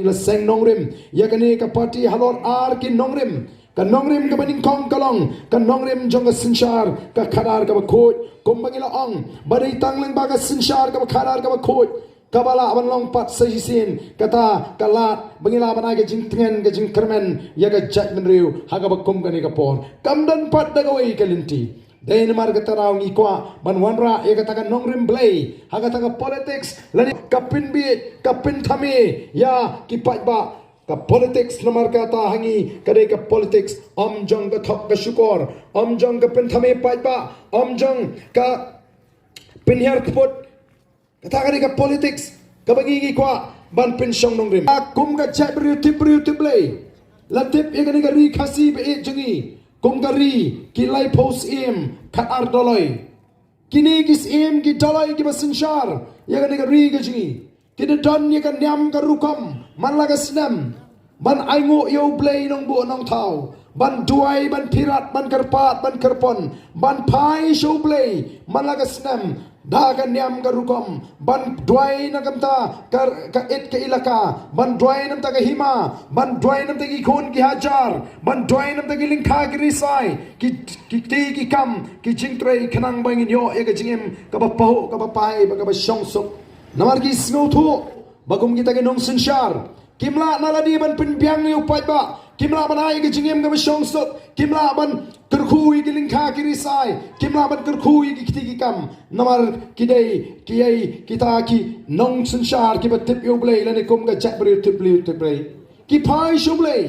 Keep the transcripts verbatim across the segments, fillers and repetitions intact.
la seng nongrim ïa kane ka party halor ar ki nongrim. Ka nongrim kaba nyngkong ka long ka nongrim jong ka synshar ka khadar kaba khuid, kumba ngi la ong ba dei tang lyngba ka synshar kaba khadar kaba khuid kaba lah ban long pat sa shisien kata ka lad ba ngi lah ban ai ka jingtngen ka jingkyrmen ïa ka jaitbynriew ha kaba kum kane ka por. Kam don pat da kawei ka lynti. Dei namar kata ruh ngi kwah ban wanrah ïa kata ka nongrim Blei ha kata ka politics lane ka pynbiej ka pynthame ïa ki paidbah. Ka politics namar kata ha ngi ka dei ka politics ym jong ka thok ka shukor, ym jong ka pynthame paidbah, ym jong ka pynhiar kput. Kata ka dei ka politics kaba ngi ngi kwah ban pynshong nongrim. Kum ka jaitbynriew tip briew tip Blei, la tip ïa kane ka ri Khasi ba ïeit jong ngi kum ka ri ki laiphew syiem khatar doloi. Kine ki syiem ki doloi kiba synshar ïa kane ka ri ka jong ngi ki da don ïa ka niam ka rukom man la ka snem ban ainguh ïa U Blei Nongbuh Nongthaw, ban duwai, ban phirat, ban kyrpad, ban kyrpon, ban phai sha U Blei man la ka snem da ka niam ka rukom, ban duwai na ka bynta ka, ka ïit ka ilaka, ban duwai na ka bynta ka hima, ban duwai na ka bynta ki khun ki hajar, ban duwai na ka bynta ki lyngkha ki risai, ki, ki kti ki kam, ki jingtrei khnang ba ngin ïoh ïa ka jingim kaba pahuh kaba phai bad kaba shongsuk. Namar ki sngewthuh ba kum kita ki nongsynshar kim lah na lade ban pynbiang ïa u paidbah, kim lah ban ai ïa ka jingim kaba shongsuk, kim lah ban kyrkhu ïa ki lyngkha ki risai, kim lah ban kyrkhu ïa ki kti ki kam. Namar ki dei kiei kita ki nongsynshar kiba tip ïa U Blei lane kum ka jaitbynriew tip briew tip Blei. Ki phai sha U Blei.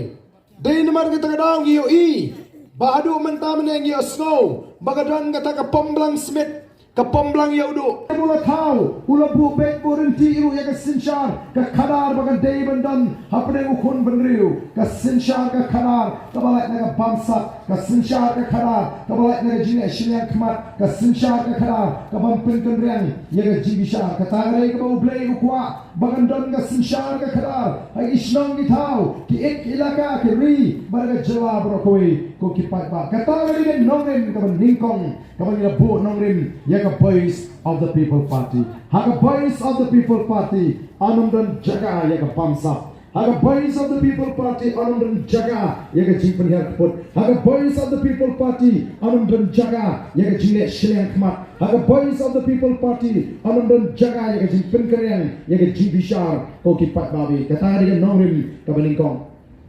Dei namar kata ka daw ngi ïohi ba haduh mynta mynne ngi ïohsngew ba ka don kata ka Pomblang Smit, ka Pomblang Ïewduh. U la thaw, u la buh beit buh rynti ruh ïa ka synshar ka khadar ba kan dei ban don hapdeng u khun bynriew. Ka synshar ka khadar kaba lait na ka bamsap, ka synshar ka khadar kaba lait na ka jingleh shiliang khmat, ka synshar ka khadar ka ban pynkynriang ïa ka jingbishar. Kata ka dei kaba U Blei u kwah ba kan don ka synshar ka khadar ha ki shnong ki thaw, ki ïit ki ilaka, ki ri bad ka jylla baroh kawei. Ko ki paidbah, kata ka dei ka nongrim kaba nyngkong kaba ngi la buh nongrim ïa ka Voice of the People Party. Ha ka Voice of the People Party ym don jaka ïa ka bamsap. Ha ka Voice of the People Party ym don jaka ïa ka jingpynhiar kput. Ha ka Voice of the People Party ym don jaka ïa ka jingleh shiliang khmat. Ha ka Voice of the People Party ym don jaka ïa ka jingpynkynriang ïa ka jingbishar. Ko ki paidbah, kata ka dei ka nongrim kaba nyngkong.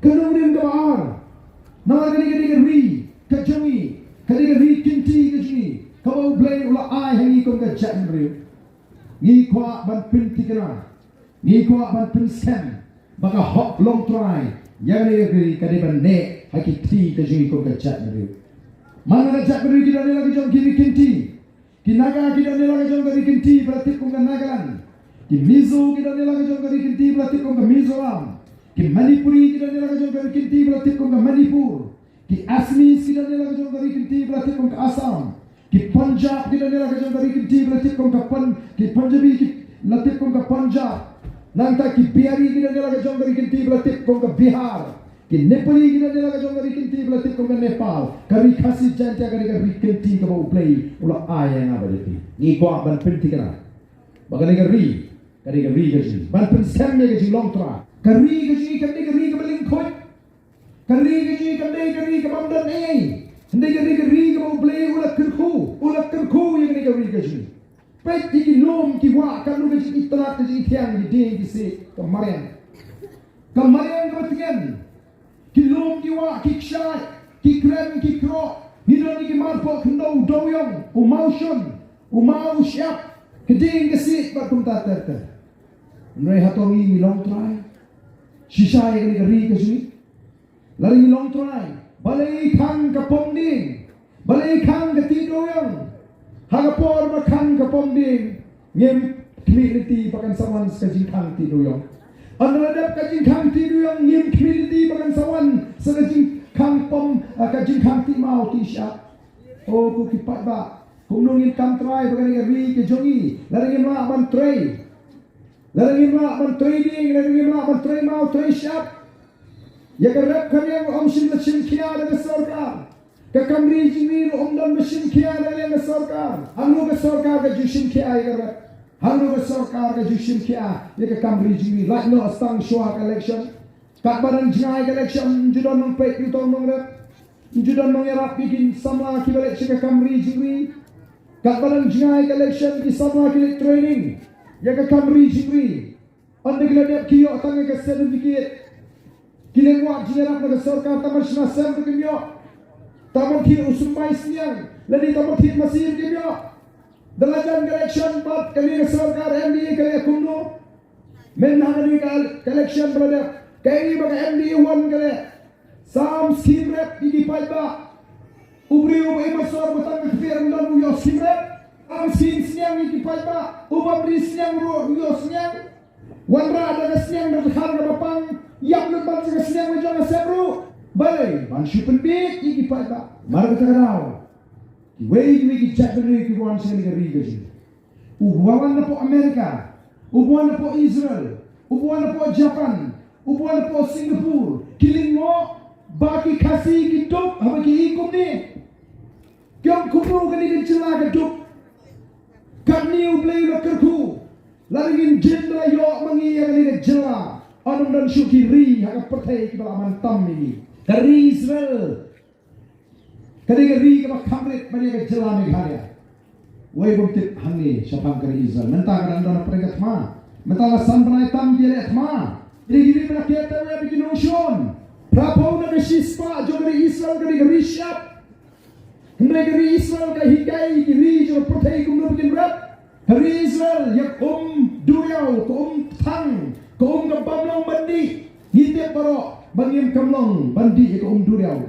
Ka nongrim kaba ar, namar kane ka dei ka ri ka jong ngi, ka dei ka ri kynti ka jong ngi kaba U Blei u la ai ha ngi kum ka jaitbynriew. Ngi kwah ban pynthikna, ngi kwah ban pynskhem ba ka hok longtrai ïa kane ka ri ka dei ban neh ha ki kti ka jong ngi kum ka jaitbynriew. Man la ka jaitbynriew ki don ïa la ka jong ki ri kynti. Ki Naga ki don ïa la ka jong ka ri kynti ba la tip kum ka Nagaland. Ki Mizo ki don ïa la ka jong ka ri kynti ba la tip kum ka Mizoram. Ki Manipuri ki don ïa la ka jong ka ri kynti ba la tip kum ka Manipur. Ki Assamese ki don ïa la ka jong ka ri kynti ba la tip kum ka Assam. Ki Punjab ki don ïa la ka jong ka ri kynti ba la tip kum ka Pun-, ki Punjabi ki la tip kum ka Punjab. Nangta ki Bihari ki don ïa la ka jong ka ri kynti ba la tip kum ka Bihar. Ki Nepali ki don ïa la ka jong ka ri kynti ba la tip kum ka Nepal. Ka ri Khasi Jaintia ka dei ka ri kynti kaba U Blei u la ai ïa nga bad ïa phi. Ngi kwah ban pynthikna ba kane ka ri ka dei ka ri ka jong ngi, ban pynskhem ïa ka jinglongtrai. Ka ri ka jong ngi kam dei ka ri kaba lyngkhuid. Ka ri ka jong ngi kam dei ka ri kaba ym don ei. Hynrei ka dei ka ri kaba U Blei u la kyrkhu, u la kyrkhu ïa kane ka ri ka jong ngi. Peit ïa ki lum ki wah, katno ka jingitynnad, ka jingithiang, ki dieng ki siej, ka mariang. Ka mariang kaba tngen. Ki lum ki wah, ki kshaid, ki kren ki kroh. Ngi don ïa ki marpoh khyndew, u dewiong, u mawshun, u maw, u shyiap, ka dieng ka siej bad kumta ter ter. Hynrei hato ngi ngi longtrai shisha ïa kane ka ri ka jong ngi? Lada ngi longtrai, balei khang ka pom dieng? Balei khang ka tih dewiong? Ha ka por ba khang ka pom dieng, ngim khmih lynti ba kan sa wan sa ka jingkhang tih dewiong. Hynda la dep ka jingkhang tih dewiong, ngim khmih lynti ba kan sa wan sa ka jingkhang pom, ah, ka jingkhang tih maw tih shyiap. O ko ki paidbah, kumno ngin kam trai ba kane ka ri ka jong ngi? Lada ngim lah ban trei, lada ngim lah ban trei dieng, lada ngim lah ban trei maw trei shyiap. Ïa ka rep ka riang ruh ym shym la shim khia da ka sorkar. Ka kam ri jingri ruh ym don ba shim khia da ka liang ka sorkar. Hangno ka sorkar ka ju shim khia ïa ka rep? Hangno ka sorkar ka ju shim khia ïa ka kam ri jingri, lait noh tang shuwa ka election. Katba dang jngai ka election, ym ju don nongpeit, ym ju don nongrep, ym ju don nongïarap ïa ki samla kiba leit sha ka kam ri jingri. Katba dang jngai ka election, ki samla ki leit training ïa ka kam ri jingri. Ynda ki la dep ki ïoh tang ïa ka certificate, ki leit wad jingïarap na ka sorkar, tang ban shna sem ruh kim ïoh. Tang ban thied u symbai sniang lane tang ban thied masi ruh kim ïoh. Da la jan ka election bad kane ka sorkar M D A ka leh kumno? Mynta ha kane ka election ba la dep, kaei ba ka M D A wan ka leh? Sam scheme rep ïa ki paidbah. U briew uba im ha sor ba tang ka kper ym don, u ïoh scheme rep? Sam scheme sniang ïa ki paidbah. U bym ri sniang ruh u ïoh sniang. Wanrah da ka sniang da ka khar kaba pang, ïap lut ban sha ka sniang la jong ka sem ruh. Balei? Ban shu pynbieit ïa ki paidbah. Mar kata ka daw, kiwei kiwei ki jaitbynriew kiba wan sha kane ka ri ka jong ngi, uba wan napoh America, uba wan napoh Israel, uba wan napoh Japan, uba wan napoh Singapore, ki lyngngoh ba ki Khasi ki duk haba ki i kumne. Ki ong kumno kane ka jylla ka duk. Katne U Blei u la kyrkhu, lada ngin jin, la ïoh ma ngi ïa kane ka jylla. Ym don shuh ki ri ha ka pyrthei kiba lah ban tam ïa ngi. Ka ri Israel, ka dei ka ri kaba kham rit ban ïa ka jylla Meghalaya. Wei bym tip hangne shaphang ka ri Israel. Mynta ka dang don hapdeng ka thma. Mynta la san bnai tam ki leh thma. Ki dei ki ri ba la kiar tyrwa bad ki nongshun. Phra phew na ka shispah jong ka ri Israel ka dei ka ri shyiap. Hynrei ka ri Israel ka hikai ïa ki ri jong ka pyrthei kumno ba kin rep. Ka ri Israel ïa ka um duriaw, ka um kthang, ka um ka bamlong ban dih. Ngi tip baroh ba ngim kam long ban dih ïa ka um duriaw.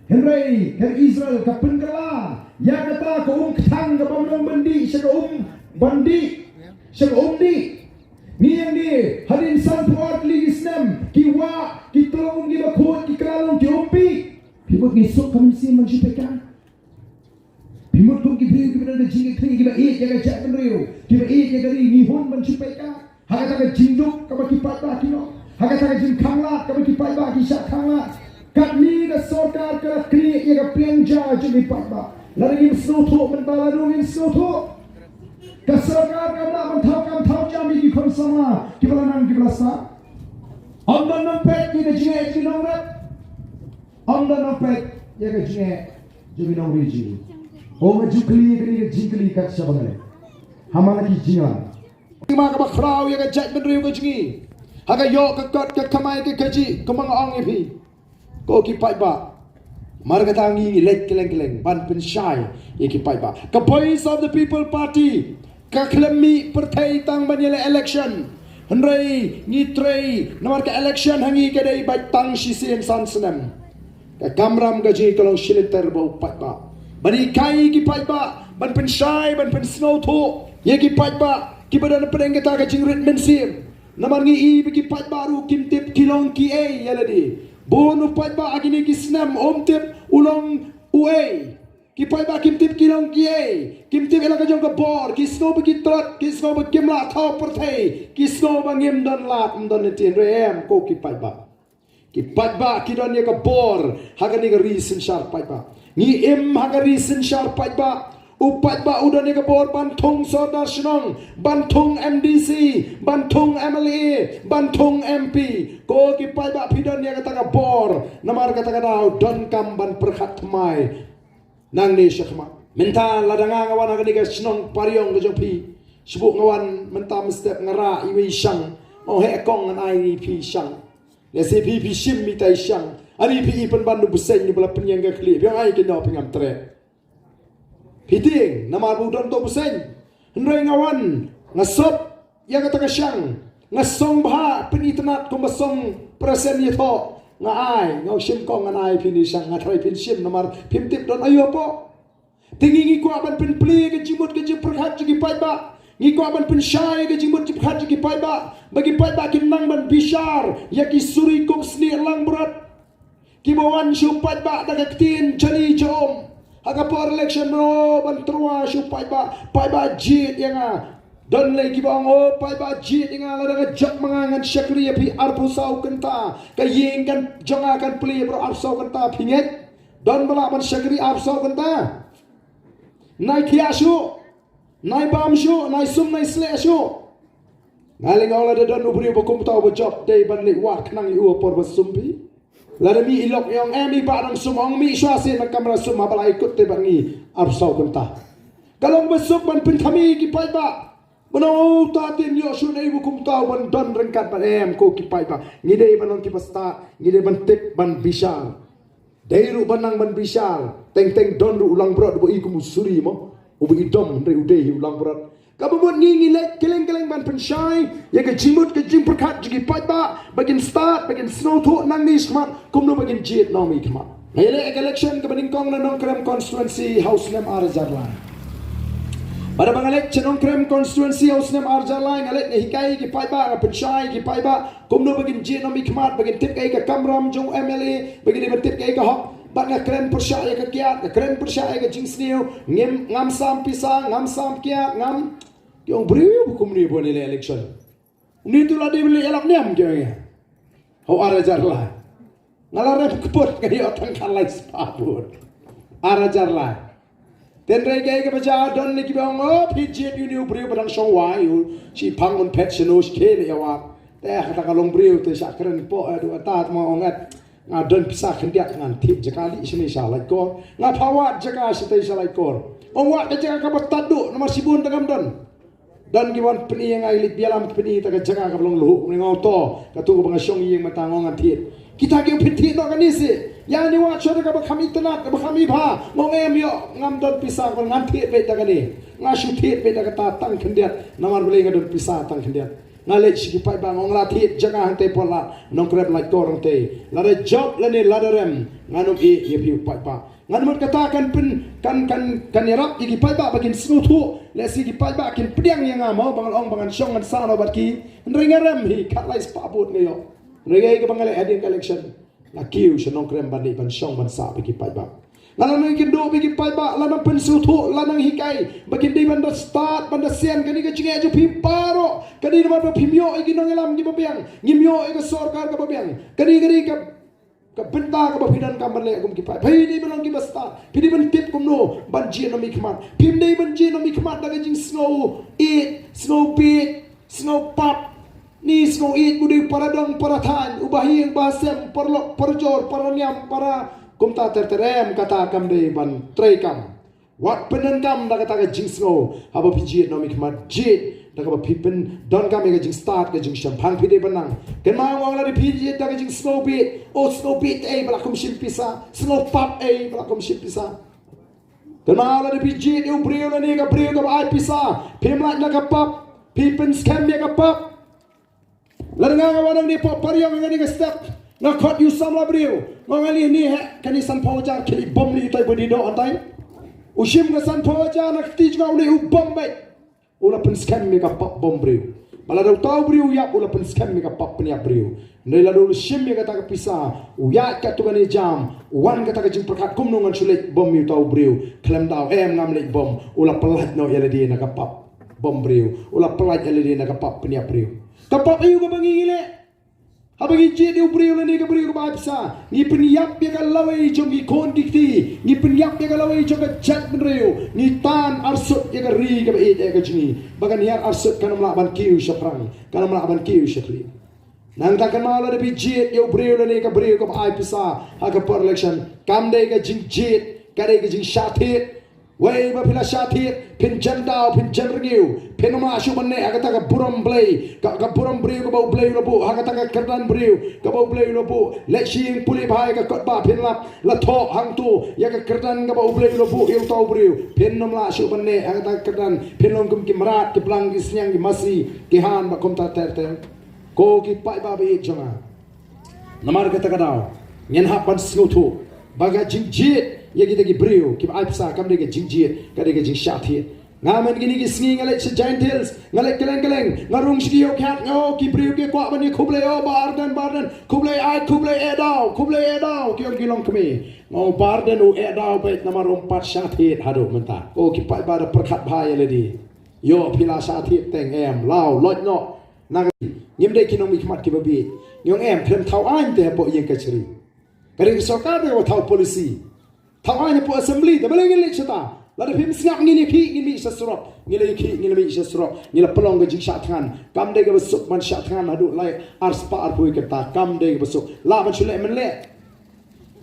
Hynrei ka ri Israel ka pynkylla ïa kata ka um kthang, ka bamlong ban dih sha ka um ban dih, sha ka um dih. Ngi ïeng ne hadien sanphew ar tylli ki snem, ki wah, ki tlong, ki bakhuid, ki kylla long, ki umpi. Phi mut ngi suk ka mynsiem ban shu peit ka? Phi mut kum ki briew kiba don ka jingïakhih, kiba ïeit ïa ka jaitbynriew, kiba ïeit ïa ka ri, ngi hun ban shu peit ka ha kata ka jingduk kaba ki paidbah ki long, ha kata ka jingkhanglad kaba ki paidbah ki shah khanglad. Katne ka sorkar ka la knieh ïa ka pliang ja jong ki paidbah. Lada ngim sngewthuh mynta, lada ngim sngewthuh, ka sorkar kam lah ban thaw kam thaw jam ïa ki khun samla kiba la nang kiba la sah. Ym don nongpeit ïa ka jingeh jong ki nongrep. Ym don nongpeit ïa ka jingeh jong ki nongri jong ngi. Ong nga ju kylli kane ka jingkylli kat shaba ngi leh ha man la ki jingïalang. Ngi ma kaba khraw ïa ka jaitbynriew ka jong ngi ha ka ïoh ka kot, ka kamai, ka kajih, kumba nga ong ïa phi. Ko ki paidbah, mar kata ngi ngi leit kylleng kylleng ban pynshai ïa ki paidbah. Ka Voice of the People Party ka khlem mih pyrthei tang ban ïaleh election. Hynrei ngi trei namar ka election ha ngi ka dei beit tang shisien san snem. Ka kamram ka jong ngi ka long shilynter bad u paidbah, ban hikai ïa ki paidbah, ban pynshai, ban pynsngewthuh ïa ki paidbah kiba don hapdeng kata ka jingrit mynsiem. Namar ngi i ba ki paidbah ruh kim tip ki long kiei ïa lade. Bun u paidbah ha kine ki snem um tip u long uei. Ki paidbah kim tip ki long kiei, kim tip ïa la ka jong ka bor, ki sngew ba ki tlot, ki sngew ba kim lah thaw pyrthei, ki sngew ba ngim don lad, ym don lynti. Hynrei em ko ki paidbah. Ki paidbah ki don ïa ka bor ha kane ka ri synshar paidbah. Ngi im ha ka ri synshar paidbah. U paidbah u don ïa ka bor ban thung sordar shnong, ban thung M D C, ban thung M L A, ban thung M P. Ko ki paidbah phi don ïa kata ka bor, namar kata ka daw donkam ban pyrkhat thymmai nangne shakhmat. Mynta lada nga nga wan ha kane ka shnong Pariong ka jong phi, shu buh nga wan mynta mynstep nga rah iwei i shang. Nga ong, heh kong, ngan ai ïa phi i shang. Lehse phi phi shim ita i shang. Ani phi i pynban u bseiñ uba la pynïeng ka khlieh. Phi ong ai kynnoh phi, ngam treh. Phi tieng namar ba u don to u bseiñ. Hynrei nga wan, nga sop ïa kata ka shang, nga song bha pynitynnad kumba song present ïathoh. Nga ai, nga ong shim kong, ngan ai phi ine i shang, nga tharai phin shim namar phim tip don aïu hapoh. Te ngi ngi kwah ban pynplie ka jingmut ka jingpyrkhat jong ki paidbah. Ngi kwah ban pynshai ka jingmut jingpyrkhat jong ki paidbah, ba ki paidbah kin nang ban bishar ïa ki suri kup snieh langbrot. Kiba wan sha u paidbah da ka ktien jali ja um. Ha ka por election, mano ban tyrwa sha u paidbah, paidbah jied ïa nga. Don lei kiba ong, o paidbah jied ïa nga, lada nga jop ma nga ngan shakri ïa phi arphew saw kynta. Ka ïing kan jong nga kan plie baroh arphew saw kynta, phi ngeit? Don ba lah ban shakri arphew saw kynta? Nai thiah shuh. Nai bam shuh, nai sum, nai sleh shuh. Nga leh ong lada don u briew ba kumta uba jop dei ban leit wad khnang ïa u ha por ba sum phi. Lada mih i lok i ong em i bah dang sum, ong mih shuwa sien na kamra sum, haba la ïakut te bad ngi arphew saw kynta. Ka long ba suk ban pynthame ïa ki paidbah. Ban ong uta tip ïoh shuh na i ba kumta u ban don ryngkat bad em ko ki paidbah. Ngi dei ban long kiba stad, ngi dei ban tip ban bishar. Dei ruh ban nang ban bishar, teng teng don ruh u langbrot uba i kum u suri mo, uba i dom hynrei u dei hi u langbrot. Kaba mut ngi ngi leit kylleng kylleng ban pynshai ïa ka jingmut ka jingpyrkhat jong ki paidbah, ba kin stad, ba kin sngewthuh nangne shakhmat kumno ba kin jied na umi khmat. Nga ïaleh ïa ka election kaba nyngkong na Nongkrem constituency ha u snem ar hajar lai. Bad haba nga leit sha Nongkrem constituency ha u snem ar hajar lai, nga leit nga hikai ïa ki paidbah, nga pynshai ïa ki paidbah kumno ba kin jied na umi khmat, ba kin tip kaei ka kamram jong u M L A, ba kin dei ban tip kaei ka hok. Bad nga kren pyrshah ïa ka kiad, nga kren pyrshah ïa ka jingsniew. Ngim, ngam sam pisa, ngam sam kiad, ngam. Ki ong briew ba kumne ba wan ïaleh election. Une tu la dei ban leit ïalap niam ki ong ïa. Ha u ar hajar lai. Nga la rem kput nga ïoh tang khatlai spah vote. Ar hajar lai. Tynrai kaei kaba jia, don ne kiba ong, oh, phi jied ïa une u briew ba dang shong wai, u shipang un phet shano shi khie leh ïa wad. Te kata ka long briew te shah kren poh, eh, du ata tma ong et. Nga don pisa khyndiat ngan thied jaka lih shane sha Laitkor. Nga phah wad jaka shatei sha Laitkor. Ong wad ka jaka kaba tad duh, namar shibun da ngam don. Don ki wan pyni ïa nga, i leit bialam ki pyni ta ka jaka kaba long luh, nga ong to, katu kaba nga shong ïing mynta nga ong ngan thied. Kita ki ong phin thied noh kane seh. Ïa ni wad shuh da kaba kham itynnad, kaba kham ibha. Nga ong em ïoh, ngam don pisa, kaba ngan thied beit da kane. Nga shu thied beit da kata tang khyndiat, namar balei nga don pisa tang khyndiat. Nga leit sha ki paidbah nga ong la thied jaka hangtei por la, Nongkrem Laitkor hangtei. Lada jop lane lada rem, ngan ym ïeh ïa phi u paidbah. Ngan mut kata kan pyn, kan, kan, kan ïarap ïa ki paidbah ba kin sngewthuh, lehse ki paidbah kin pdiang ïa nga mo, ba ngan ong ba ngan shong ngan sah noh bad ki. Hynrei nga rem hi, khatlai spah vote nga ïoh. Hynrei kaei kaba nga leh hadien ka election, nga kiew sha Nongkrem ban leit ban shong ban sah bad ki paidbah. Nga la nang kynduh bad ki paidbah, la nang pynsngewthuh, la nang hikai ba kin dei ban da stad, ban da sian, kane ka jingeh jong phi baroh. Ka dei namar ba phim ïoh ïa ki nongïalam kiba biang, ngim ïoh ïa ka sorkar kaba biang. Kane, kane ka Ka bynta kaba phi donkam ban leh kum ki paid. Phi dei ban long kiba stad. Phi dei ban tip kumno ban jied na umi khmat. Phim dei ban jied na umi khmat da ka jingsngew ïeit, sngew bieit, sngew pap. Ni sngew ïeit u dei para dong, para thaiñ, uba hiar, uba hasem, paralok, parajor, paraniam, para kumta ter ter, em, kata kam dei ban trei kam. Wat pyndonkam da kata ka jingsngew, haba phi jied na umi khmat, jied da kaba phi pyndonkam ïa ka jingstad, ka jingshemphang. Phi dei ban nang. Kynmaw, nga ong lada phi jied da ka jingsngew bieit, oh, sngew bieit ei, ba la kum shim pisa, sngew pap ei, ba la kum shim pisa. Kynmaw, lada phi jied ïa u briew lane ka briew kaba ai pisa, phim lait na ka pap, phi pynskhem ïa ka pap. Lada nga, nga wan hangne hapoh Pariong, hangne ha ka step, nga khot ïa u samla briew, nga ong, ale hangne heh, kane sanphew hajar, khie leit bom leit ïa utai ba dei doh hangtai. U shim ka sanphew hajar na ka kti jong nga, u leit u bom beit. U la pynskhem ïa ka pap bom briew. Bad lada utai u briew u ïap, u la pynskhem ïa ka pap pynïap briew. Hynrei lada u la shim ïa kata ka pisa, u ïaid katto katne jam, u wan kata ka jingpyrkhat, kumno ngan shu leit bom ïa utai u briew. Khlem da u, em, ngam leit bom. U la pyllait noh ïa lade na ka pap bom briew. U la pyllait ïa lade na ka pap pynïap briew. Ka pap aïu kaba ngi ngi leh? Haba ngi jied ïa u briew lane ka briew kaba ai pisa, ngi pynïap ïa ka lawei jong ki khun ki kti, ngi pynïap ïa ka lawei jong ka jaitbynriew, ngi tan arsut ïa ka ri kaba ïeit eh ka jong ngi. Ba kan hiar arsut, kan ym lah ban kiew shaphrang, kan ym lah ban kiew shakhlieh. Nangta kynmaw, lada phi jied ïa u briew lane ka briew kaba ai pisa ha ka por election, kam dei ka jingjied, ka dei ka jingshah thied. Wei ba phi la shah thied, phin jan daw, phin jan rngiew, phin ym lah shuh ban neh ha kata ka burom Blei, ka, ka burom briew kaba U Blei u la buh, ha kata ka kyrdan briew kaba U Blei u la buh. Leit sha ïing pule bha ïa ka kot ba phin lap, la thoh hangto ïa ka kyrdan kaba U Blei u la buh ïa utai u briew. Phin ym lah shuh ban neh ha kata ka kyrdan, phin long kum ki mrad, ki blang, ki sniang, ki masi, ki han, bad kumta ter ter. Ko ki paidbah ba ïeit jong nga, namar kata ka daw ngin hap ban sngewthuh ba ka jingjied ïa kita ki briew kiba ai pisa kam dei ka jingjied, ka dei ka jingshah thied. Nga man kine ki sngi nga leit sha Jaintia Hills, nga leit kylleng kylleng, nga rung sha ki ïew ki hat, nga ong ki briew ki kwah ban ïakhublei, oh, Bah Ardent, Bah Ardent, khublei, ai khublei, eh daw, khublei, eh daw, ki ong ki longkmie. Nga ong Bah Ardent u eh daw beit namar um pat shah thied haduh mynta. Ko ki paidbah da pyrkhat bha ïa lade. Ïoh phi la shah thied teng, em, law, loit noh. Na ka, ngim dei ki nongmihkhmat kiba bieit. Ngi ong em, khlem thaw aiñ te hapoh ïing kachari. Ka dei ka sorkar te kaba thaw policy. Thaw aiñ hapoh assembly, te balei ngin leit shata? Lada phim sngap ngin ïakhih, ngin mih sha surok. Ngi la ïakhih, ngi la mih sha surok. Ngi la pynlong ka jingshah thngan. Kam dei kaba suk ban shah thngan haduh lai arspah arphew kynta. Kam dei kaba suk. Lah ban shu leh mynleh.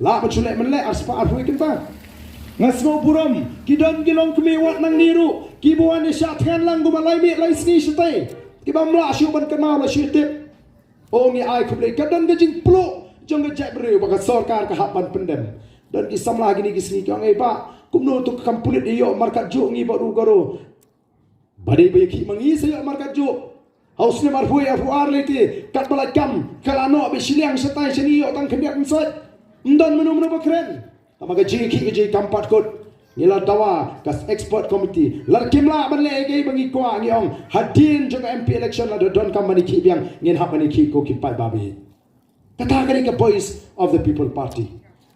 Lah ban shu leh mynleh arspah arphew kynta. Nga sngew burom. Ki don ki longkmie wat nangne ruh, kiba wan ïa shah thngan lang kumba lai miet lai sngi shatai. Ki bym lah shuh ban kynmaw la shu tip. O, ngi ai khublei. Ka don ka jingpluh jong ka jaitbynriew ba ka sorkar ka hap ban pyndem. Don ki samla kine ki sngi ki ong, "Ei bah, kumno to ka kam pulit ïoh markat juh ngi bad u Garo." Ba dei ba ïakhih ma ngi sa ïoh markat juh. Ha u snem arphew arphew ar lei te, katba la kam ka la noh ba shiliang shatai shane ïoh tang khyndiat khynsoit. Ym don mano mano ba kren. Tangba ka jingïakhih ka jingkam pat kut. Ngi la dawa ka expert committee. Lada kim lah ban leh ei ei ba ngi kwah, ngi ong, hadien jong ka M P election lada donkam ban ïakhih biang, ngin hap ban ïakhih ko ki paidbah ba ïeit. Kata ka dei ka Voice of the People Party.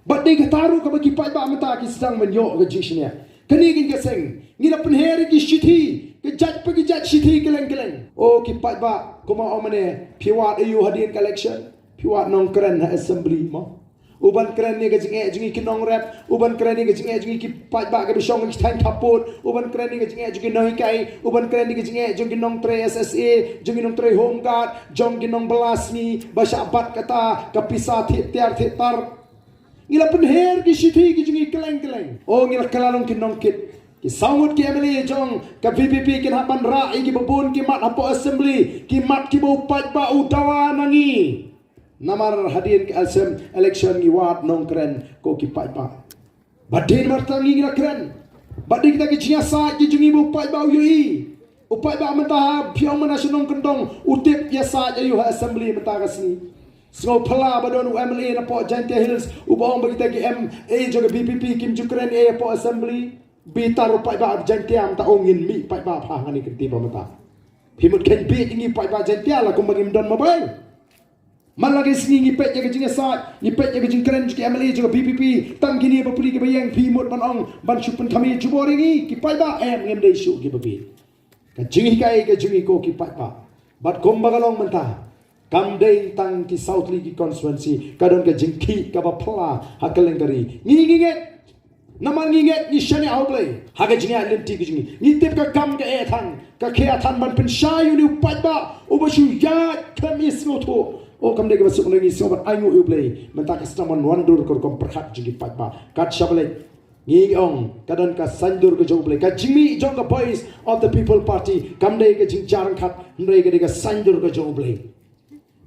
Bad dei kata ruh kaba ki paidbah mynta ki sdang ban ïoh ka jingshaniah. Kane ka seng ngi la pynher ki shithi, ka jait pa ki jait shithi kylleng kylleng. O ki paidbah, kumba ong mane, phi wad aïu hadien ka election? Phi wad nongkren ha assembly mo? U ban kren ïa ka jingeh jong ngi ki nongrep, u ban kren ïa ka jingeh jong ngi ki paidbah kiba shong ha ki thaiñ khappud, u ban kren ïa ka jingeh jong ki nonghikai, u ban kren ïa ka jingeh jong ki nongtrei S S A, jong ki nongtrei home guard, jong ki nongbylla sngi ba shah bat kata ka pisa thiah tiar thiah tar. Ngi la pynher ki shithi ki jong ngi kylleng kylleng. O, ngi la kylla long ki nongkit. Ki saw ngut ki M L A jong ka V P P kin hap ban rah ïa kiba bun ki mat hapoh assembly, ki mat kiba u paidbah u dawa na ngi. Namar hadien ka election ngi wad nongkren ko ki paidbah. Bad dei namar kata ngi ngi la kren. Bad dei kita ki jingïasaid ki jong ngi ba u paidbah u ïohi. U paidbah mynta ha phi ong mynta sha Nongkyndong, u tip ïasaid aïu ha assembly mynta ka sngi. Sngewphylla ba don u M L A napoh Jaintia Hills uba ong ba kita ki M A jong ka V P P kim ju kren ei hapoh assembly. Bitar u paidbah Jaintia mynta, ong ngin mih paidbah ha kane ka kynti ba mynta. Phi mut kheiñ bieit ïa ngi paidbah Jaintia la kumba ngim don mobile. Man la ka sngi ngi peit ïa ka jingïasaid, ngi peit ïa ka jingkren jong ki M L A jong ka V P P, tang kine bapli kiba ïeng phi mut ban ong ban shu pynkham ïa jubor ïa ngi ki paidbah, em, ngim dei shuh kiba bieit. Ka jinghikai ka jong ngi ko ki paidbah. Bad kumba ka long mynta, kam dei tang ki saw tylli ki constituency, ka don ka jingkhih kaba phylla ha kylleng ka ri. Ngi ngi ngeit, namar ngi ngeit ngi shaniah ha U Blei ha ka jingïaid lynti ka jong ngi. Ngi tip ka kam ka eh than, ka khia than ban pynshai ïa une u paidbah uba shu ïaid khlem isngewthuh. O, kam dei kaba suk, ngi sngew ban ainguh ïa U Blei mynta ka sdang ban wandur ka rukom pyrkhat jong ki paidbah. Kat shaba leit ngi ong ka don ka saiñdur ka jong U Blei. Ka jingmih jong ka Voice of the People Party kam dei ka jingjar ryngkat, hynrei ka dei ka saiñdur ka jong U Blei.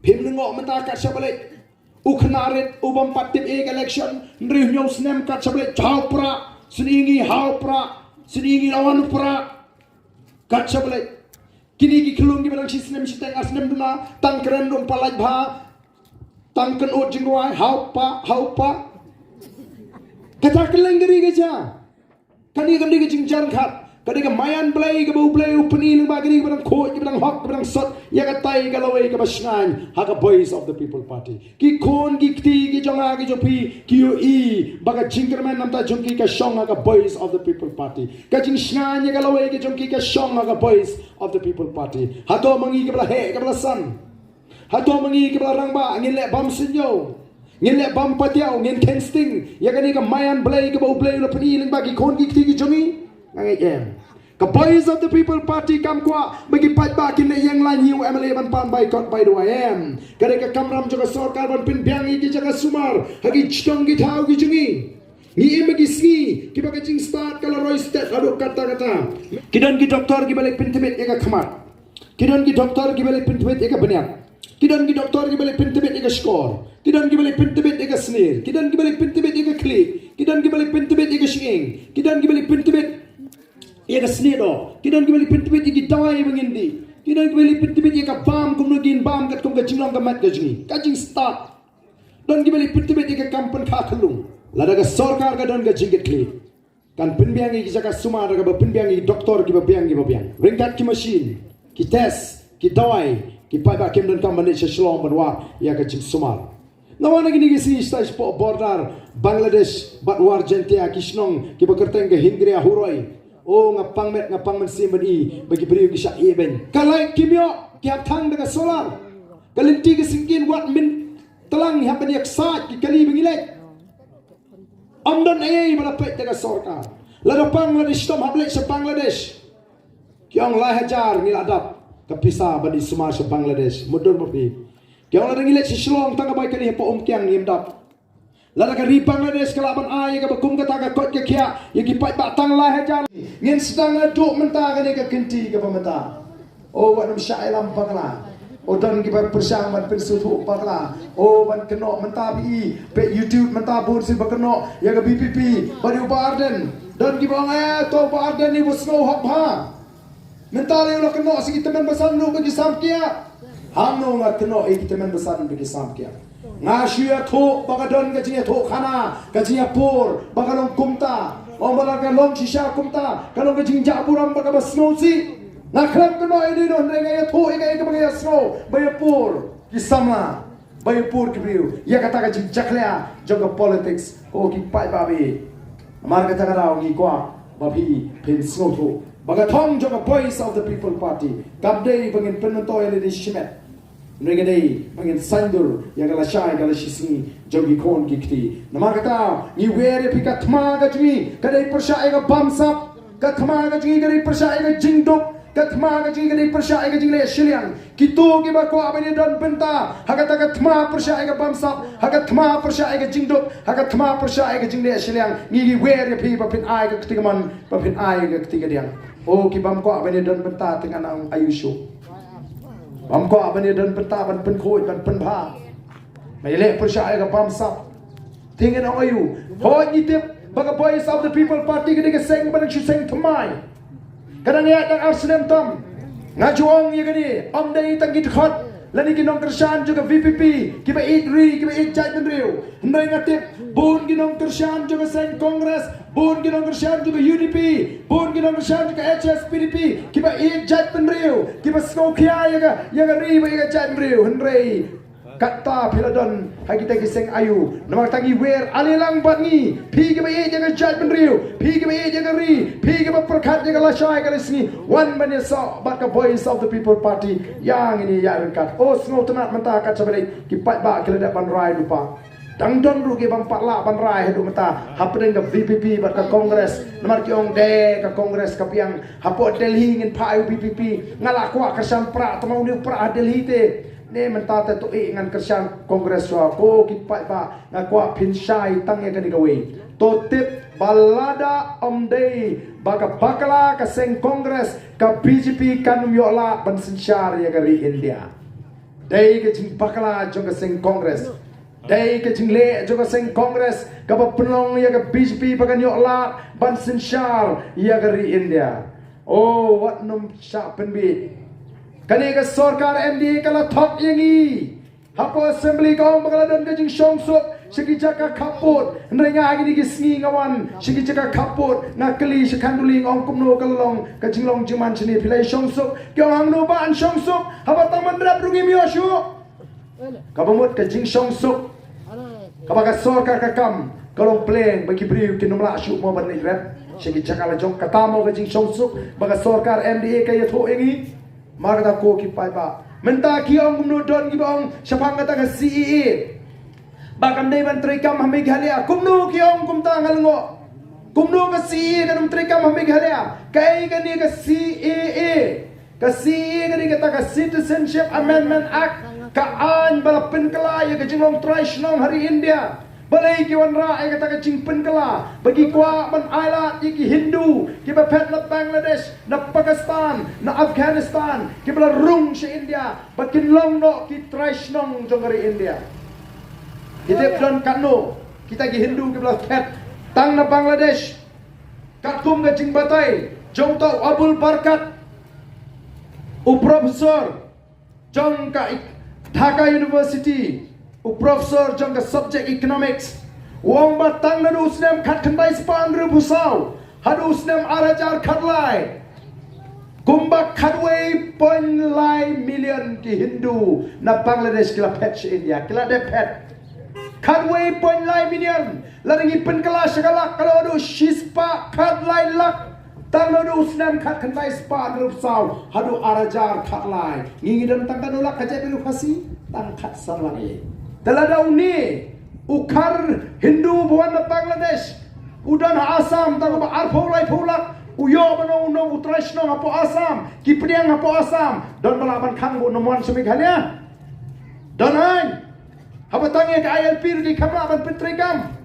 Phim lyngngoh mynta kat shaba leit. U khynnah rit u bym pat tip ei ka election, hynriew hynñiew snem kat shaba leit, ha u Prah, sngewbha ngi ha u Prah, sngewbha ngi la wan u Prah. Kat shaba leit. Kine ki khyllung kiba dang shi snem shiteng ar snem duna, tang kren ruh ym pat lait bha. Tang kynnoh jingrwai, ha u Prah, ha u Prah. Kata kylleng ka ri ka jia. Kane kam dei ka jingjar ryngkat. Ka dei ka maïan Blei kaba U Blei u pyni lyngba kine kiba dang khuid, kiba dang hok, kiba dang sot ïa katai ka lawei kaba shngaiñ ha ka Voice of the People Party. Ki khun ki kti ki jong nga ki jong phi ki ïohi ba ka jingkyrmen namar jong ki ka shong ha ka Voice of the People Party. Ka jingshngaiñ ïa ka lawei ka jong ki ka shong ha ka Voice of the People Party. Hato ma ngi kiba la heh kiba la san? Hato ma ngi kiba la rangbah ngin leh bam sniew, ngin leh bam patiaw, ngin kheiñ sting ïa kane ka maïan Blei kaba U Blei u la pyni lyngba ki khun ki kti ki jong ngi? Nga ngeit em. Ka Voice of the People Party kam kwah ba ki paidbah kin leh ïeng lain ïa u M L A ban pan baikot bai duwai, em. Ka dei ka kamram jong ka sorkar ban pynbiang ïa ki jaka sumar ha ki chitom ki thaw ki jong ngi. Ngi im ha ki sngi kiba ka jingstad ka la roi stet haduh katta katta. Ki don ki doktor kiba leit pyntbit ïa ka khmat. Ki don ki doktor kiba leit pyntbit ïa ka bniat. Ki don ki doktor kiba leit pyntbit ïa ka shkor. Ki don kiba leit pyntbit ïa ka snier. Ki don kiba leit pyntbit ïa ka khlieh. Ki don kiba leit pyntbit ïa ka shyieng. Ki don kiba leit pyntbit ïa ka snier doh. Ki don kiba leit pyntbit ïa ki dawai ba ngin dih. Ki don kiba leit pyntbit ïa ka bam kumno ngin bam katkum ka jinglong ka met ka jong ngi. Ka jingstad. Don kiba leit pyntbit ïa ka kam pynkha khyllung. Lada ka sorkar ka don ka jingkitkhlieh, kan pynbiang ïa ki jaka sumar, kaba pynbiang ïa ki doktor kiba biang kiba biang. Ryngkat ki machine, ki test, ki dawai, ki paidbah kim donkam ban leit sha Shillong ban wad ïa ka jingsumar. Nga wan ha kine ki sngi shatai shapoh border Bangladesh bad War Jaintia, ki shnong kiba kyrteng ka Hingria Huroi. O, nga pang met nga pang mynsiem ban i ba ki briew ki shah ïehbeiñ. Ka lait kim ïoh, ki hap thang da ka solar. Ka lynti ka syngkien wat min tlang, hap ban ïaksaid ki kali ba ngi leit. Ym don ei ei ba la peit da ka sorkar. Lada pang lada shitom hap leit sha Bangladesh. Ki ong lai hajar ngi la dap ka pisa ban i sumar sha Bangladesh. Mutdur ba phi. Ki ong lada ngi leit sha Shillong tang ka bai kane hapoh Umkiang ngim dap. Lada ka ri Bangladesh ka lah ban ai ïa kaba kum kata ka koit ka khiah ïa ki paidbah tang lai hajar. Ngin sdang naduh mynta kane ka kynti kaba mynta. O wat nym shah ïalam bakla. O don kiba pyrshang ban pynsngewthuh bakla. O ban kynnoh mynta phi i, peit YouTube mynta bun sien ba kynnoh ïa ka VPP bad ïa u Bah Ardent. Don kiba ong eh to Bah Ardent i ba sngew hok bha. Mynta lei u la kynnoh sha ki tymmen basan ruh ba ki sam kiad. Hangno nga kynnoh ïa ki tymmen basan ba ki sam kiad. Nga shu ïathuh ba ka don ka jingïathuhkhana, ka jingïapur ba ka long kumta. Ong ba la ka long shisha kumta, ka long ka jingjah burom ba kaba sngewsih. Nga khlem kynnoh ïa dino hynrei nga ïathuh ïa kaei kaba nga ïasngew ba ïapur ki samla, ba ïapur ki briew ïa kata ka jingjakhlia jong ka politics. Ko ki paidbah ba ïeit, namar kata ka daw ngi kwah ba phi phin sngewthuh ba ka thong jong ka Voice of the People Party kam dei ba ngin pynmyntoi lane shimet. Hynrei ka dei ba ngin saiñdur ïa ka lashai ka lashisngi jong ki khun ki kti. Namar kata ngi wer ïa phi, ka thma ka jong ngi ka dei pyrshah ïa ka bamsap. Ka thma ka jong ngi ka dei pyrshah ïa ka jingduk. Ka thma ka jong ngi ka dei pyrshah ïa ka jingleh shiliang. Kito kiba kwah ban ïadon bynta ha kata ka thma pyrshah ïa ka bamsap, ha ka thma pyrshah ïa ka jingduk, ha ka thma pyrshah ïa ka jingleh shiliang, ngi ngi wer ïa phi ba phin ai ka kti kamon, ba phin ai ka kti kadiang. O ki bym kwah ban ïadon bynta, te ngan ong aiu shuh? Bym kwah ban ïadon bynta, ban pynkhuid, ban pynbha, ban ïaleh pyrshah ïa ka bamsap, te ngan ong aiu? Hooid ngi tip ba ka Voice of the People Party ka dei ka seng ba dang shu seng thymmai. Ka dang ïaid dang ar snem tam. Nga ju ong ïa kane, ym dei tang ki dkhot lane ki nongkyrshan jong ka VPP kiba ïeit ri, kiba ïeit jaitbynriew. Hynrei nga tip bun ki nongkyrshan jong ka seng Congress, bun ki nongkyrshan jong ka UDP, bun ki nongkyrshan jong ka HSPDP kiba ïeit jaitbynriew, kiba sngewkhia ïa ka, ïa ka ri bad ïa ka jaitbynriew. Hynrei kata phi la don ha kita ki seng aiu? Namar kata ngi wer, ale lang bad ngi, phi kiba ïeit ïa ka jaitbynriew, phi kiba ïeit ïa ka ri, phi kiba pyrkhat ïa ka lashai ka lashisngi, wan ban ïasoh bad ka Voice of the People Party. Ïa ngin ïa ryngkat. O sngewtynnat mynta kat shaba leit ki paidbah ki la dep ban rai lypa. Dang don ruh ki bym pat lah ban rai haduh mynta hapdeng ka VPP bad ka Congress. Namar ki ong de ka Congress ka biang. Hapoh Delhi ngin phah ïa u VPP. Nga la kwah kyrshan Prah, tang ma une u Prah ha Delhi te. Ne mynta te to ïeh ngan kyrshan Congress shuwa. Ko ki paidbah, nga kwah phin shai tang ïa kane kawei. To tip ba lada ym dei ba ka bakla ka seng Congress, ka BJP kan ym ïoh lad ban synshar ïa ka ri India. Dei ka jingbakla jong ka seng Congress. Dei ka jingleh jong ka seng Congress kaba pynlong ïa ka BJP ba kan ïoh lad ban synshar ïa ka ri India. O wat nym shah pynbeit. Kane ka sorkar MDA ka la thok ïa ngi. Hapoh Assembly ka ong ba ka la don ka jingshong suk sha ki jaka khappud. Hynrei nga ha kine ki sngi nga wan sha ki jaka khappud, nga kylli sha Khanduli, nga ong kumno ka long ka jinglong jingman shane, phi la ïashong suk? Ki ong hangno ba yn shong suk haba tang ban rep ruh ngim ïoh shuh. Kaba mut ka jingshong suk kaba ka sorkar ka kam ka long pleng ba ki briew kin ym lah shuh mo ban leit rep sha ki jaka la jong. Kata mo ka jingshong suk ba ka sorkar MDA ka ïathuh ïa ngi. Namar kata ko ki paidbah, mynta ki ong kumno, don kiba ong shaphang kata ka CAA ba kam dei ban treikam ha Meghalaya. Kumno ki ong kumta, nga lyngngoh? Kumno ka CAA kan ym treikam ha Meghalaya? Kaei kane ka CAA? Ka CAA ka dei kata ka Citizenship Amendment Act, ka aiñ ba la pynkylla ïa ka jinglong trai shnong ha ri India. Balei ki wanrah ïa kata ka jingpynkylla? Ba ki kwah ban ailad ïa ki Hindu kiba phet na Bangladesh, na Pakistan, na Afghanistan, kiba la rung sha India, ba kin long noh ki trai shnong jong ka ri India. Ki tip don katno kita ki Hindu kiba la phet tang na Bangladesh? Katkum ka jingbatai jong uta u Abul Barkat, u professor jong ka ik-, Dhaka University, u professor jong ka subject economics, u ong ba tang naduh u snem khatkhyndai spah hynriewphew saw haduh u snem ar hajar khatlai, kumba khatwei point lai million ki Hindu na Bangladesh ki la phet sha India, ki la dep phet. Khatwei point lai million. Lada ngi pynkylla sha ka lak, ka long haduh shispah khatlai lak. Tang naduh u snem khatkhyndai spah hynriewphew saw haduh ar hajar khatlai, ngi ngi don tang katno lak ka jaitbynriew Khasi? Tang khatsan lak ïa. Te lada une u khar Hindu ba wan na Bangladesh U don ha Assam tang ba arphew laiphew lak. U ïoh ba u nong u trai shnong hapoh Assam. Ki pdiang hapoh Assam. Don ba lah ban khang ba u nong mon sha Meghalaya. Don ain. Haba tang ïa ka I L P ruh ki kham lah ban pyntreikam.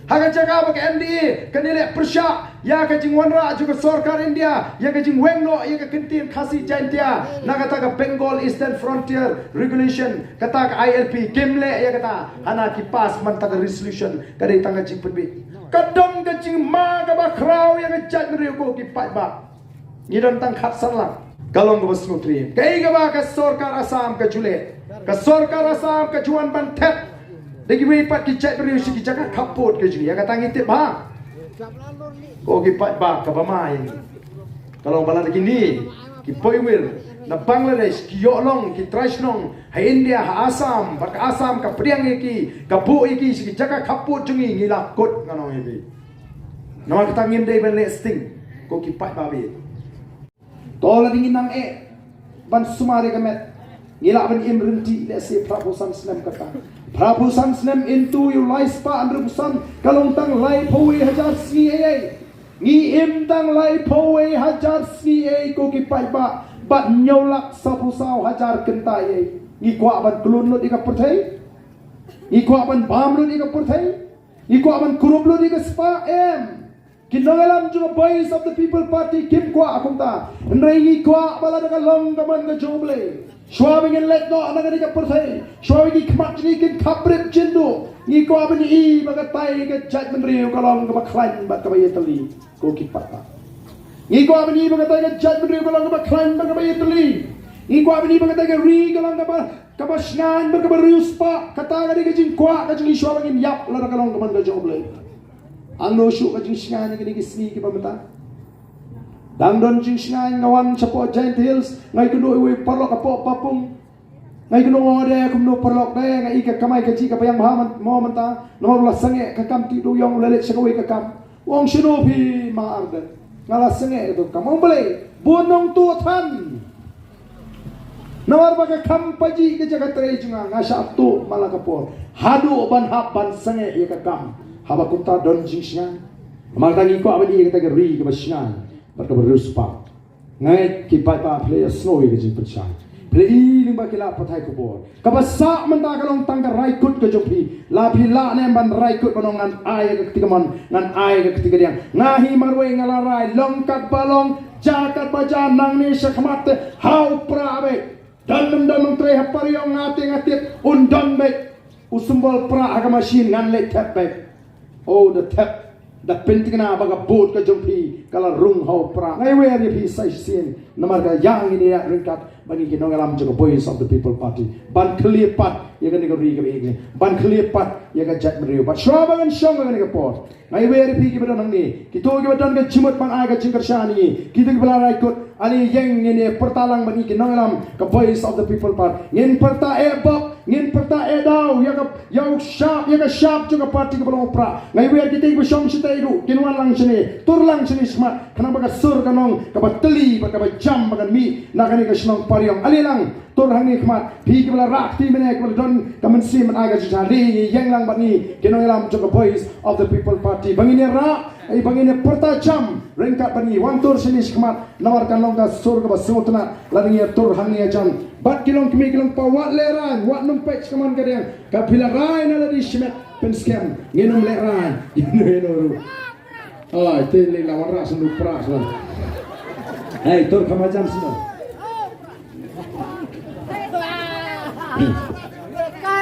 Ha ka jaka ba ka N D A kan ïaleh pyrshah ïa ka jingwanrah jong ka sorkar India ïa ka jingweng noh ïa ka kyntien Khasi Jaintia na kata ka Bengal Eastern Frontier Regulation, kata ka I L P kim leh ïa kata. Hana ki pass man ta ka resolution ka dei tang ka jingpynbit. Ka don ka jingma kaba khraw ïa ka jaitbynriew ko ki paidbah. Ngi don tang khatsan lak. Ka long kaba sngewtriem. Kaei kaba ka sorkar Assam ka ju leh? Ka sorkar Assam ka ju wan ban thep da kiwei pat ki jaitbynriew sha ki jaka khappud ka ju ïa kata ngi tip ha. Ko ki paidbah kaba ma ïa ngi. Ka long ba la da kine ki poiwir na Bangladesh ki ïoh long ki trai shnong ha India ha Assam, bad ka Assam ka pdiang ïa ki, ka buh ïa ki sha ki jaka khappud jong ngi, ngi la kut ngan ong ïa phi. Namar kata ngim dei ban leh sting ko ki paidbah. To lada ngi nang eh ban sumar ïa ka met, ngi lah ban im rynti lehse phra phew san snem kata. Phra phew san snem into ïa u lai spah hynriew phew san ka long tang laiphew wei hajar sngi ei ei. Ngi im tang laiphew wei hajar sngi ei ko ki paidbah, bad hynñiew lak sawphew saw hajar kynta ei ei. Ngi kwah ban khlun lut ïa ka pyrthei? Ngi kwah ban bam lut ïa ka pyrthei? Ngi kwah ban kurup lut ïa ka spah? Em. Ki nongïalam jong ka Voice of the People Party kim kwah kumta. Hynrei ngi kwah ba lada ka long ka mon ka jong U Blei, shuwa ba ngin leit noh na kane ka pyrthei, shuwa ba ki khmat jong ngi kin khapbrip jynduh, ngi kwah ban i ba katai ka jaitbynriew ka long kaba khlaiñ bad kaba ïatylli. Ko ki paidbah, ngi kwah ban i ba katai ka jaitbynriew ka long kaba khlaiñ bad kaba ïatylli. Ngi kwah ban i ba katai ka ri ka long kaba, kaba shngaiñ bad kaba riewspah. Kata ka dei ka jingkwah ka jong ngi shuwa ba ngin ïap lada ka long ka mon ka jong U Blei. Hangno shuh ka jingshngaiñ kine ki sngi kiba mynta? Dang don jingshngaiñ. Nga wan shapoh Jaintia Hills, nga ïakynduh iwei i paralok hapoh Papung. Nga ïakynduh, nga ong, de kumno paralok, de nga i ka kamai kajih ka biang bha mo mynta. Namar u la sangeh ka kam, te u dei u ïong u la leit sha kawei ka kam. U ong, shano phi ma Ardent? Nga la sangeh ïa ka kam. U ong, balei? Bun nongtuh than. Namar ba ka kam pajih ka jaka trei jong nga, nga shah tuh man la ka por haduh ban hap ban sangeh ïa ka kam. Haba kumta don jingshngaiñ. Namar kata ngi kwah ban i ïa kata ka ri kaba shngaiñ bad kaba riewspah. Nga ngeit ki paidbah phi la ïohsngew ïa ka jingpynshai. Phi la i lyngba ki lad pathai khubor. Kaba sah mynta ka long tang ka rai kut ka jong phi. La phi lah ne em ban rai kut ban ong ngan ai ïa ka kti kamon, ngan ai ïa ka kti kadiang? Nga hi marwei nga la rai, long katba long, jia katba jia, nangne shakhmat te ha u Prah beit. Don ne ym don nongtrei ha Pariong, nga te nga tip un don beit u symbol Prah ha ka machine, ngan leit thep beit. Oh, da thep, da pynthikna ba ka vote ka jong phi ka la rung ha u Prah. Nga iwer ïa phi sa shisien namar ka ïa ngin ïa ryngkat bad ngi ki nongïalam jong ka Voice of the People Party ban khlieh pat ïa kane ka ri kaba ïeit, ban khlieh pat ïa ka jaitbynriew. Bad shuwa ba ngan shong ha kane ka por, nga iwer ïa phi kiba don hangne, kito kiba don ka jingmut ban ai ka jingkyrshan ïa ngi, kito kiba la rai kut, ale ïeng ngin ïa pyrta lang bad ngi ki nongïalam ka Voice of the People Party. Ngin pyrta eh bok, ngin pyrta eh daw ïa ka, ïa u shap, ïa ka shap jong ka party kaba long u Prah. Nga iwer kito kiba shong shatei ruh kin wan lang shane, tur lang shane shakhmat, khnang ba ka sur kan long kaba tylli bad kaba jam ba kan mih na kane ka shnong Pariong. Ale lang, tur hangne khmat, phi kiba la rah kti mynne, kiba la don ka mynsiem ban ai ka jingkyrshan, ïeng lang bad ngi ki nongïalam jong ka Voice of the People Party. Ba ngin ïa rah, eh, ba ngin ïa pyrta jam ryngkat bad ngi. Wan tur shane shakhmat, namar kan long ka sur kaba sngewtynnat lada ngi ïa tur hangne hajan. Bad ki long kmie ki long kpa, wat lehraiñ, wat nym peit sha ka mon ka diang. Ka phi la rai na lade shimet pynskhem, ngin nym lehraiñ ïa no ïa no ruh. Ai, te lei la wanrah sha u Prah sha. Hei, tur kham hajan sha.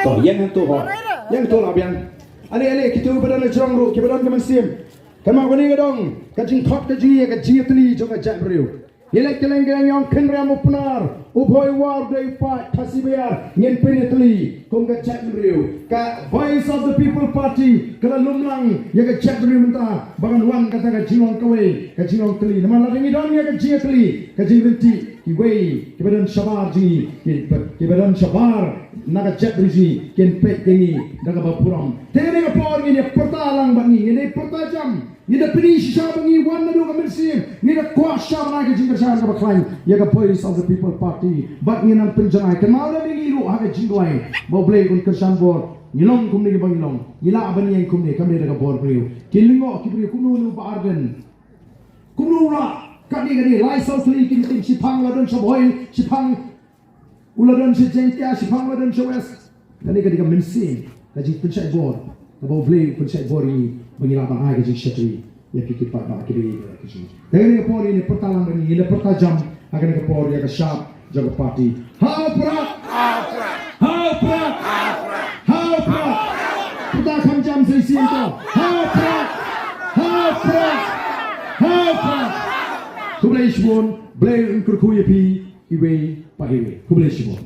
To, ïeng hangto ho. Ïeng to la biang. Ale, ale, kito kiba don la jrong ruh, kiba don ka mynsiem. Kynmaw kane ka dong ka jingkhot ka jong ngi ïa ka jingïatylli jong ka jaitbynriew. Ngi leit kylleng kylleng, ïong khynriam u Pnar, u Bhoi War, u Dei Paid, Khasi Baïar, ngin pynïatylli kum ka jaitbynriew. Ka Voice of the People Party ka la lum lang ïa ka jaitbynriew mynta ba kan wan kata ka jinglong kawei, ka jinglong tylli. Namar lada ngi don ïa ka jingïatylli, ka jingryntih, Kiwei kiba don shabar jong ngi, kiba, kiba don shabar na ka jaitbynriew jong ngi, kin peit ïa ngi da kaba burom. Te kane ka por ngin ïa pyrta lang bad ngi, ngin ïa pyrta jam, ngin da pyni shisha ba ngi wan naduh ka mynsiem, ngin da kwah shisha ban ai ka jingkyrshan kaba khlaiñ ïa ka Voice of the People Party. Bad ngin nang pynjanai, kynmaw lem ïa ngi ruh ha ka jingduwai ba U Blei un kyrshan bor. Ngi long kumne kiba ngi long, ngi lah ban ïeng kumne, kam dei da ka bor briew. Ki lyngngoh ki briew kumno kumno, Bah Ardent, kumno u lah, katne katne, lai saw tylli ki meeting, shiphang la don sha Bhoi, shiphang u la don sha Jaintia, shiphang la don sha West. Kane ka dei ka mynsiem ka jingpynshait bor, kaba U Blei u pynshait bor ïa ngi ba ngi lah ban ai ka jingshakri ïa ki, ki paidbah kiba ïeit ïa ka jong ngi. Te kane ka por ngin ïa pyrta lang bad ngi, ngin ïa pyrta jam ha kane ka por ïa ka shap jong ka party. Ha u Prah! Ha u Prah! Ha u Prah! Pyrta kham jam sa shisien to. Ha u Prah! Ha u Prah! Ha u Prah! Khublei shibun, Blei un kyrkhu ïa phi iwei pa iwei. Khublei shibun.